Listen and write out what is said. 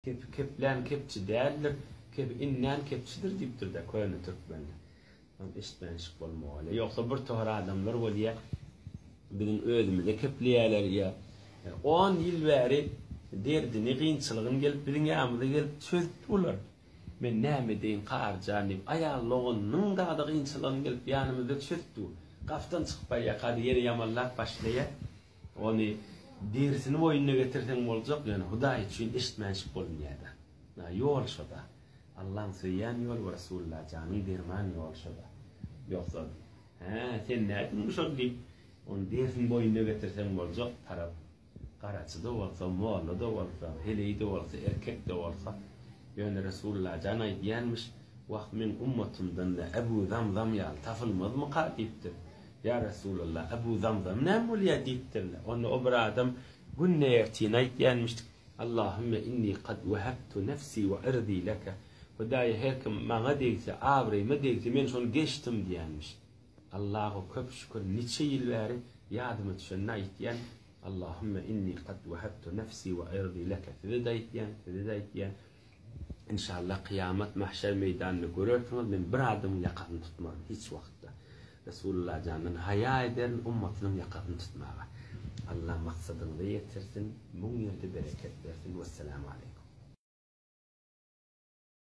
Kepi keplän kepçi däldir, kepi inlän kepçidir diýipdir-dä köne türkmenler. Ony eşitmänşik bolmaly. Ýogsa bir tohar adamlar bolýa, biziň özümize kepleýärler ýa on ýyl bäri derdini, kynçylygyny gelip biziň ýanymyza gelip çözüp bular. Men näme edeýin Karyjan diýip, aýal doganynyň dagy kynçylygyny gelip ýanymyzda çözüp dur. Gapdan çykyp barýarka-da ýene ýamanlap başlaýar. Ony derisini boýnuna getirseň boljak, ýöne Hudaý üçin eşitmänşik bolunýada. Ýol şoda. Allaň söýýän ýoly we Resulullah janyň derman ýoly şoda. Ýogsa, Hä, sen nädiň şol diýip, ony derisini boýnuna getirseň boljak tarap. Garaçy-da bolsa, molla-da bolsa, heleý-de bolsa, erkek-de bolsa. Ýöne Resulullah jan aýdýanmyş, Wah, meň ummatymdan-da Ebu Zamzam ýaly tapylmazmyka diýipdir. Ýa Resulallah, Ebu Zamzam näme bolýar diýipdirler. Onda o bir adam günde ertin aýtýanmyş, Allahümme inni kad wehebtu nefsi we irdi leke. Hudaýa her kim maňa degse, abraýyma degse, men şony geçdim diýýänmiş. Allaha köp şükür niçe ýyl bäri ýadyma düşende aýtýan, Allahümme inni kad wehebtu nefsi we irdi leke. Size-de aýtýan, size-de aýtýan. Inşallah kyýamat mahşer meýdanynda görersiňiz men bir adamyň ýakasyny tutmaryn hiç wagtda. Resulullah jandan haýa ederin ummatynyň ýakasyny tutmaga. Allah maksadyňyza ýetirsin, müň ýerde bereket bersin. Wesselamu aleýkum.